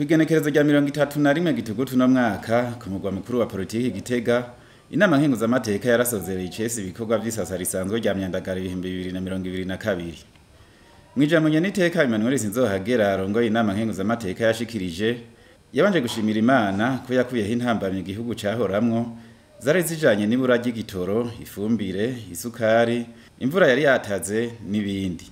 Kw'igenekerezo rya 31 Gitugutu no mwaka, ku mugwa mukuru wa politiki Gitega, inama nkenguzamateka yarasozereye icese ibikorwa vy'isasa risanzwe rya Myandagaro 2022. Mw'ijambo nyeniteka Emmanuel Sinzohagera arongoye inama nkenguzamateka yashikirije, yabanje gushimira Imana ko yakuyeho intambamyi igihugu cahoramwo zari zijanye n'ibura ry'igitoro, ifumbire, isukari, imvura yari yataze n'ibindi.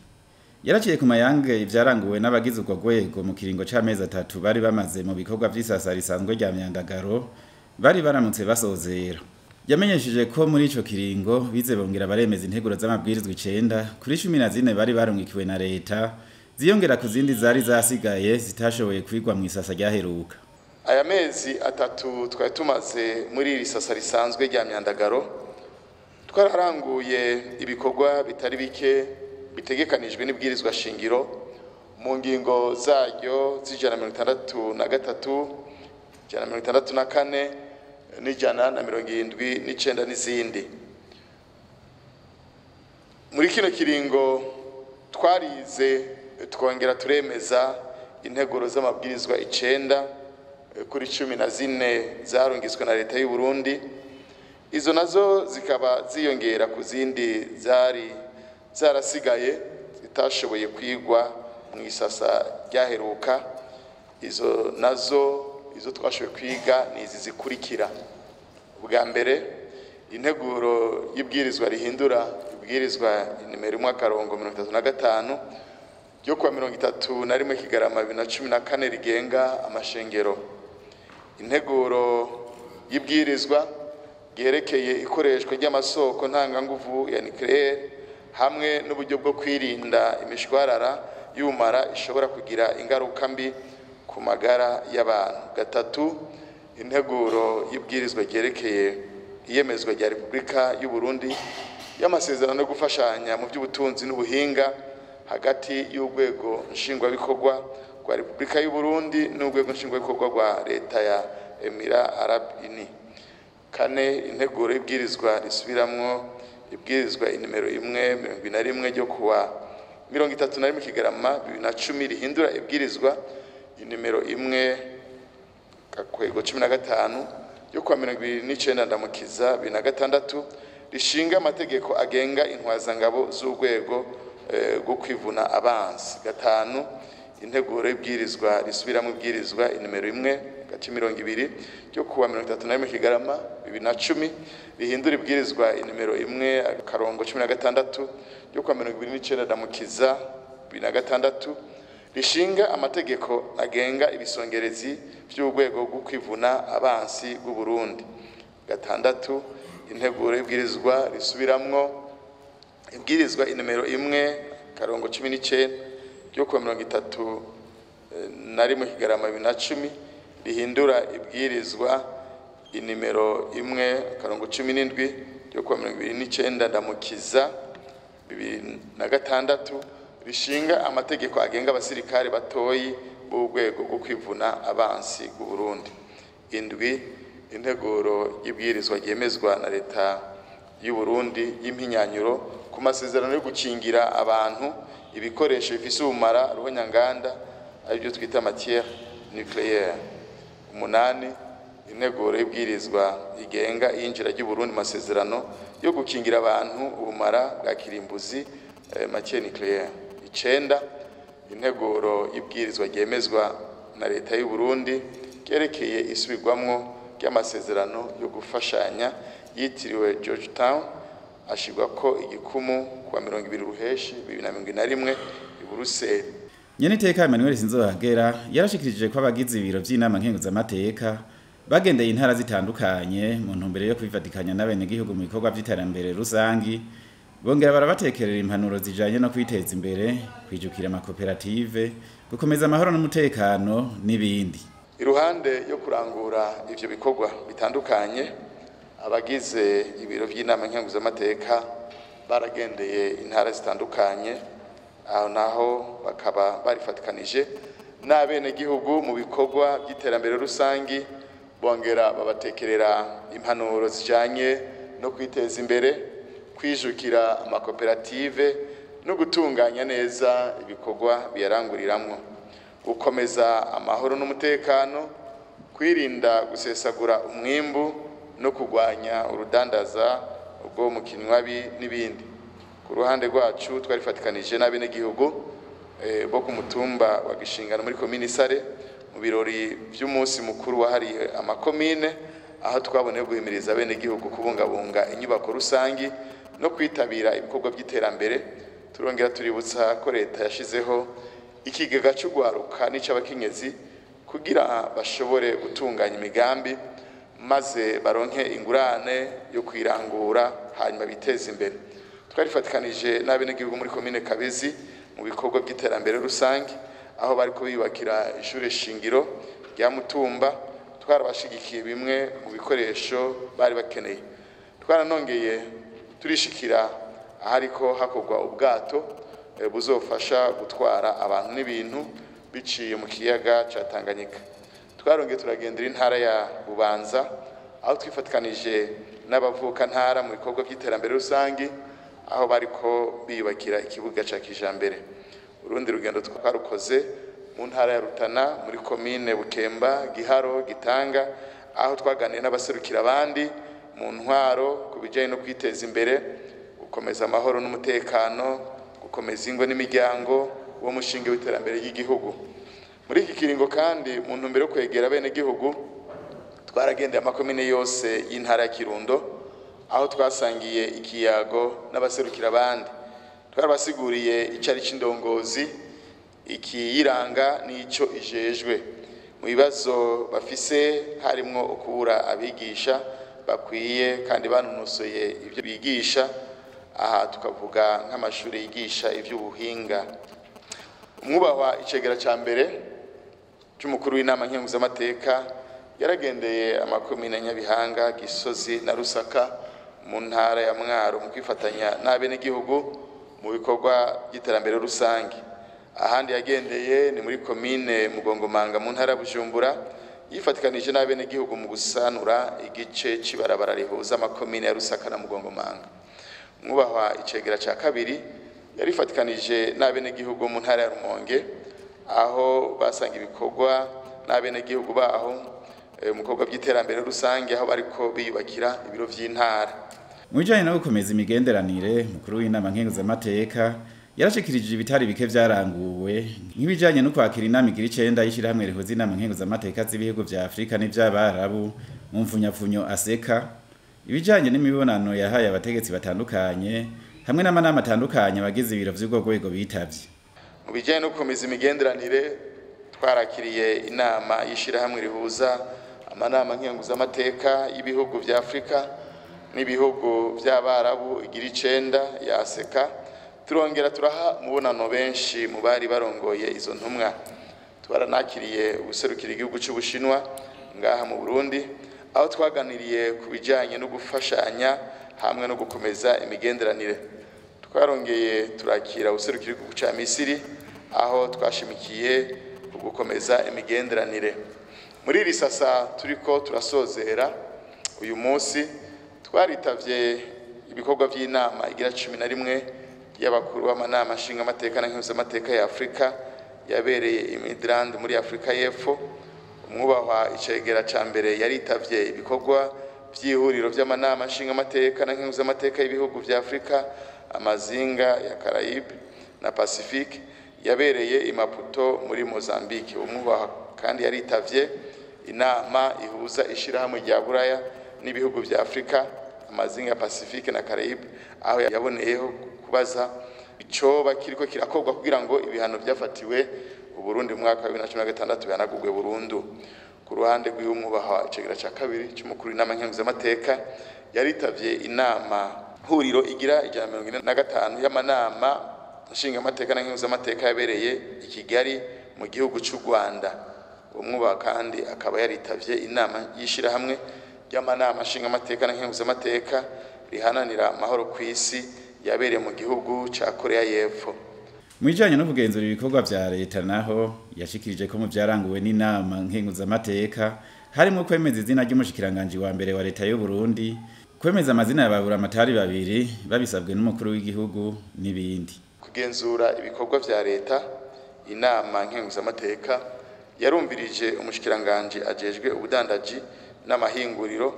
Yaraciye ku mayange ivyaranguwe n'abagize urwo rwego mu kiringo c'amezi 3 bari bamaze mu bikorwa vy'isasa risanzwe rya Myandagaro bari baramutse basozera. Yamenyesheje ko muri ico kiringo bize bongera baremeza integuro z'amabwirizwa 9 kuri 14 bari barungikiwe na leta, ziyongera ku zindi zari zasigaye zitashoboye kwigwa mu isasa ryaheruka. Aya mezi 3 twari tumaze muri iri sasa risanzwe rya Myandagaro, twararanguye ibikorwa bitari bike bitegekanijwe n'ibwirizwa shingiro mu ngingo zaryo z'ijana 163, 164 n'ijana na 79 n'izindi. Muri kino kiringo twarize twongera turemeza integuro z'amabwirizwa 9 kuri 14 zarungitswe na leta y'u Burundi. Izo nazo zikaba ziyongera ku zindi zari zarasigaye zitashoboye kwigwa mu isasa ryaheruka. Izo nazo izo twashoboye kwiga ni izi zikurikira. Ubwa mbere, integuro y'ibwirizwa rihindura ibwirizwa nimero 1-35 ryo kuwa 31 Kigarama 2014 rigenga amashengero. Integuro y'ibwirizwa ryerekeye ikoreshwa ry'amasoko ntanganguvu ya nucléaire hamwe n'uburyo bwo kwirinda imishwarara y'ubumara ishobora kugira ingaruka mbi ku magara y'abantu. 3, integuro y'ibwirizwa ryerekeye iyemezwa rya Repubulika y'u Burundi y'amasezerano yo gufashanya mu by'ubutunzi n'ubuhinga hagati y'urwego nshingwabikorwa rwa Repubulika y'u Burundi n'urwego nshingwabikorwa rwa leta ya Emirats Arabes Unis. 4, integuro y'ibwirizwa risubiramwo ibwirizwa inimero 1-21 ryo kuwa 31 Kigarama 2010 rihindura ibwirizwa inimero 1-15 ryo kuwa 29 Ndamukiza 2006 rishinga amategeko agenga intwazangabo z'urwego rwo kwivuna abansi. 5, integuro y'ibwirizwa risubiramo ibwirizwa inimero 1-20 ryo kuwa 31 Kigarama 2010 rihindura ibwirizwa inimero 1-16 ryo kuwa 29 Ndamukiza 2006 rishinga amategeko agenga ibisongerezi by'urwego rwo kwivuna abansi bw'u Burundi. 6, integuro y'ibwirizwa risubiramwo ibwirizwa inimero 1-19 ryo kuwa 31 Kigarama 2010 rihindura ibwirizwa inimero 1-17 ryo kuwa 29 Ndamukiza 2006 rishinga amategeko agenga abasirikare batoyi b'urwego rwo kwivuna abansi bw'u Burundi. 7, integuro y'ibwirizwa ryemezwa na leta y'u Burundi y'impinyanyuro ku masezerano yo gukingira abantu ibikoresho bifise ubumara ruhonyanganda, aribyo twita matière nucléaire. 8, integuro y'ibwirizwa igenga iyinjira ry'u Burundi masezerano yo gukingira abantu ubumara bwa kirimbuzi, matière nucléaire. 9, integuro y'ibwirizwa ryemezwa na leta y'u Burundi ryerekeye isubirwamwo ry'amasezerano yo gufashanya yitiriwe Georgetown ashirwa ko igikumu kuwa 20 Ruheshi 2021 i Buruseli. Nyeniteka Emmanuel Sinzohagera yarashikirije ko abagize ibiro vy'inama nkenguzamateka bagendeye intara zitandukanye mu ntumbero yo kwifatikanya n'abenegihugu mu bikorwa vy'iterambere rusangi, bongera barabatekerera impanuro zijanye no kwiteza imbere, kwijukira amakoperative, gukomeza amahoro n'umutekano n'ibindi. Iruhande yo kurangura ivyo bikorwa bitandukanye, abagize ibiro vy'inama nkenguzamateka baragendeye intara zitandukanye, aho naho bakaba barifatikanije n'abenegihugu mu bikorwa by'iterambere rusangi, bongera babatekerera impanuro zijanye no kwiteza imbere, kwijukira amakoperative no gutunganya neza ibikorwa biyaranguriramwo. gukomeza amahoro n'umutekano, kwirinda gusesagura umwimbu no kurwanya urudandaza ubwo mu kinywabi n'ibindi. Ku ruhande rwacu twarifatikanije n'abenegihugu bo ku mutumba wa Gishingano muri komine Isare mu birori vy'umunsi mukuru wahariwe amakomine, aho twaboneye guhimiriza abenegihugu kubungabunga inyubako rusangi no kwitabira ibikorwa by'iterambere. Turongera tuributsa ko leta yashizeho ikigega c'ugwaruka n'ic'abakenyezi kugira bashobore gutunganya imigambi maze baronke ingurane yo kwirangura hanyuma biteze imbere. Twarifatikanije n'abenegihugu muri komine Kabezi mu bikorwa by'iterambere rusange, aho bariko biyubakira ishure shingiro rya Mutumba. Twarabashigikiye bimwe mu bikoresho bari bakeneye. Twaranongeye turishikira ahariko hakorwa ubwato buzofasha gutwara abantu n'ibintu biciye mu kiyaga ca Tanganyika. Twarongeye turagendera intara ya Bubanza, aho twifatikanije n'abavuka ntara mu bikorwa by'iterambere rusange, aho bariko biyubakira ikibuga ca kijambere. Urundi rugendo twarukoze mu ntara ya Rutana muri komine Bukemba, Giharo, Gitanga, aho twaganiriye n'abaserukira abandi mu ntwaro ku bijanye no kwiteza imbere, gukomeza amahoro n'umutekano, gukomeza ingo n'imiryango, uwo mushinge w'iterambere ry'igihugu. Muri iki kiringo kandi mu ntumbero yo kwegera abenegihugu, twaragendeye amakomine yose y'intara ya Kirundo, aho twasangiye ikiyago n'abaserukira abandi. Twarabasiguriye icari c'indongozi, ikiyiranga n'ico ijejwe. Mu bibazo bafise harimwo ukubura abigisha bakwiye kandi banonosoye ivyo bigisha, aha tukavuga nk'amashuri yigisha ivy'ubuhinga. Umwubahwa icegera ca mbere c'umukuru w'inama nkenguzamateka yaragendeye amakomine Nyabihanga, Gisozi na Rusaka mu ntara ya Mwaro mu kwifatanya n'abenegihugu mu bikorwa by'iterambere rusange. Ahandi yagendeye ni muri komine Mugongomanga mu ntara ya Bujumbura, yifatikanije n'abenegihugu mu gusanura igice c'ibarabara rihuza amakomine ya Rusaka na Mugongomanga. Mwubahwa icegera ca kabiri yarifatikanije n'abenegihugu mu ntara ya Rumonge, aho basanga ibikorwa n'abenegihugu baho mu bikorwa by'iterambere rusange, aho bariko biyubakira ibiro vy'intara. Mu bijanye no gukomeza imigenderanire, mukuru w'inama nkenguzamateka yarashikirije ibitari bike vyaranguwe, nk'ibijanye no kwakira inama igira 9 y'ishirahamwe rihuza inama nkenguzamateka z'ibihugu vya Afrika n'ivy'Abarabu mu mfunyapfunyo ASECA, ibijanye n'imibonano yahaye abategetsi batandukanye hamwe n'amanama atandukanye abagize ibiro vy'urwo rwego bitavye. Mu bijanye no gukomeza imigenderanire, twarakiriye inama y'ishirahamwe rihuza amanama nkenguzamateka y'ibihugu vya Afrika n'ibihugu vy'Abarabu igira 9 ya ASECA. Turongera turaha umubonano benshi mu bari barongoye izo ntumwa. Twaranakiriye ubuserukira igihugu c'Ubushinwa ngaha mu Burundi, aho twaganiriye ku bijanye no gufashanya hamwe no gukomeza imigenderanire. Twarongeye turakira ubuserukira igihugu ca Misiri, aho twashimikiye ku gukomeza imigenderanire. Muri iri sasa turiko turasozera uyu munsi, twaritavye ibikorwa vy'inama igira 11 y'abakuru b'amanama nshingamateka na nkenguzamateka ya Afrika yabereye i Midrand muri Afrika y'Epfo. Umwubahwa icegera ca mbere yaritavye ibikorwa vy'ihuriro vy'amanama nshingamateka na nkenguzamateka y'ibihugu vya Afrika, amazinga ya Caraïbe na Pacifique yabereye i Maputo muri Mozambique. Umwubahwa kandi yaritavye inama ihuza ishirahamwe rya Buraya n'ibihugu vya Afrika, amazinga ya Pacifique na Caraïbe, aho yaboneyeho kubaza icoba kiriko kirakorwa kugira ngo ibihano vyafatiwe Uburundi mu mwaka wa 2016 bihanagurwe burundu. Ku ruhande rw'umwubahwa icegera ca kabiri c'umukuru w'inama nkenguzamateka yaritavye inama huriro igira 145 y'amanama nshingamateka na nkenguzamateka yabereye i Kigali mu gihugu c'u Rwanda. Umwubahwa kandi akaba yaritavye inama y'ishirahamwe ry'amanama nshingamateka na nkenguzamateka rihananira amahoro kw'isi yabereye mu gihugu ca Korea y'Epfo. Mu bijanye no kugenzura ibikorwa vya leta naho, yashikirije ko mu vyaranguwe n'inama nkenguzamateka harimo kwemeza izina ry'umushikiranganji wa mbere wa leta y'u Burundi, kwemeza amazina ya baburamatari babiri babisabwe n'umukuru w'igihugu n'ibindi. Kugenzura ibikorwa vya leta, Inama nkenguzamateka yarumvirije umushikiranganje ajejwe ubudandaji n'amahinguriro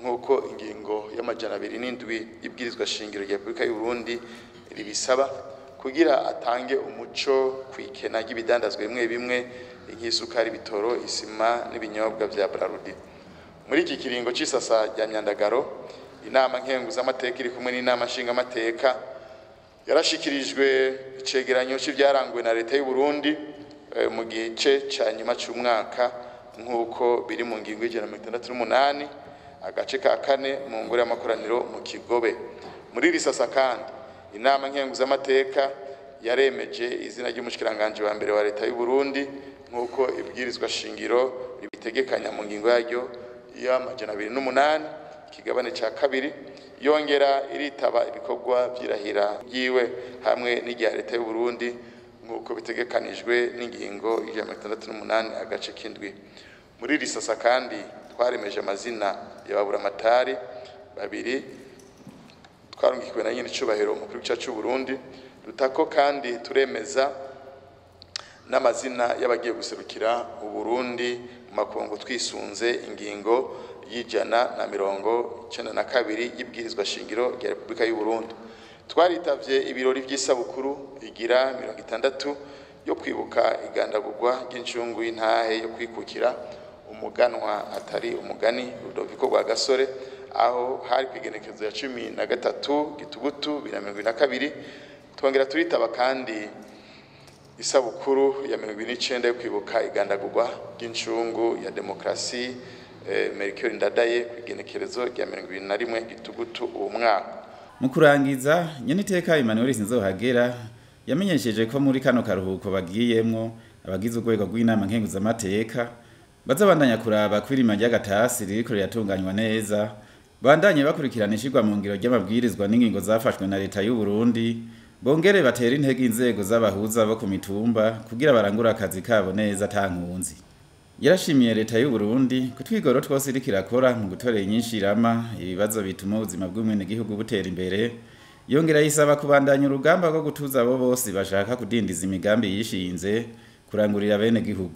nk'uko ingingo y'207 y'ibwirizwa shingiro rya Repubulika y'u Burundi ribisaba, kugira atange umuco kwikena ry'ibidandazwa bimwe bimwe nk'isukari, bitoro, isima n'ibinyobwa vya Brarudi. Muri iki kiringo c'isasa rya Myandagaro, inama nkenguzamateka iri kumwe n'inama nshingamateka yarashikirijwe icegeranyo c'ivyaranguwe na leta y'u Burundi mu gice ca nyuma c'umwaka, nk'uko biri mu ngingo y'168 agace ka 4 mu ngoro y'amakoraniro mu Kigobe. Muri iri sasa kandi inama nkenguzamateka yaremeje izina ry'umushikiranganje wa mbere wa leta y'u Burundi nk'uko ibwirizwa shingiro ribitegekanya mu ngingo yaryo y'208 ikigabane ca 2, yongera iritaba ibikorwa vy'irahira ryiwe hamwe n'irya leta y'u Burundi nk'uko bitegekanijwe n'ingingo y'168 agace k'indwi. Muri iri sasa kandi twaremeje amazina ya baburamatari babiri twarungikiwe na nyene icubahiro umukuru w'igihugu c'u Burundi, dutako kandi turemeza n'amazina y'abagiye guserukira u Burundi mu makungu twisunze ingingo y'192 y'ibwirizwa shingiro rya Repubulika y'u Burundi. Twaritavye ibirori vy'isabukuru igira 60 yo kwibuka igandagurwa ry'incungu y'intahe yo kwikukira umuganwa atari umugani Rudoviko Rwagasore, aho hari kwigenekezo ya 13 Gitugutu 2022. Twongera turitaba kandi isabukuru ya 29 yo kwibuka igandagurwa ry'incungu ya demokrasi Melchior Ndadaye kwigenekerezo rya 21 Gitugutu uwo mwaka. Mu kurangiza, nyeniteka Emmanuel Sinzohagera yamenyesheje ko muri kano karuhuko bagiyemwo abagize urwego rw'inama nkenguzamateka bazabandanya kuraba kwirima ry'agatasi ririko riratunganywa neza, bandanye bakurikirana ishirwa mu ngiro ry'amabwirizwa n'ingingo zafashwe na leta y'u Burundi, bongere batera intege inzego z'abahuza bo ku mitumba kugira barangure akazi kabo neza ata nkunzi. Yarashimiye leta y'u Burundi kutwigoro twose iriko irakora mu gutorera inyinshirama ibibazo bituma ubuzima bw'umwenegihugu butera imbere, yongera yisaba kubandanya urugamba rwo gutuza abo bose bashaka kudindiza imigambi yishinze kurangurira bene gihugu.